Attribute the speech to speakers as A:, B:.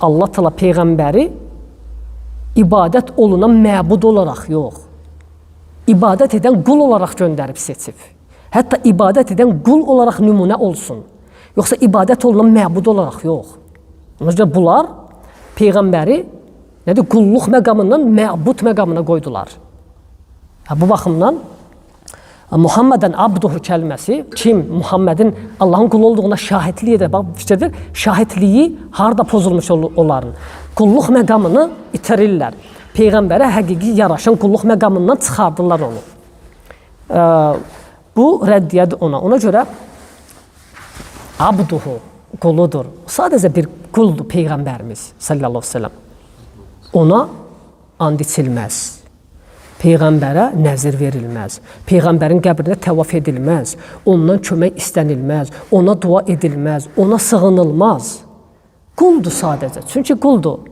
A: Allah Teala peyğəmbəri ibadət olunan məbud olaraq yox, ibadət edən qul olaraq göndərib seçib. Hətta ibadət edən qul olaraq nümunə olsun. Yoxsa ibadət olunan məbud olaraq yox. Ona görə bunlar peyğəmbəri nədir? Qulluq məqamından məbud məqamına qoydular. Ha, bu baxımdan Muhammedən abduhu kəlməsi kim Muhammedin Allahın qulu olduğuna şahidlik edir. Bax fikirdir. Şahidliyi harda pozulmuş onların? Qulluq məqamını itirirlər. Peyğəmbərə həqiqi yaraşan qulluq məqamından çıxardırlar onu. Bu rəddiyyədir ona. Ona görə abduhu quludur. Sadəcə bir quldur Peyğəmbərimiz sallallahu əleyhi və səlləm. Ona and içilməz. Peyğəmbərə nəzir verilməz. Peyğəmbərin qəbrinə təvaf edilməz. Ondan kömək istənilməz. Ona dua edilməz. Ona sığınılmaz. Quldur sadəcə. Çünki quldur.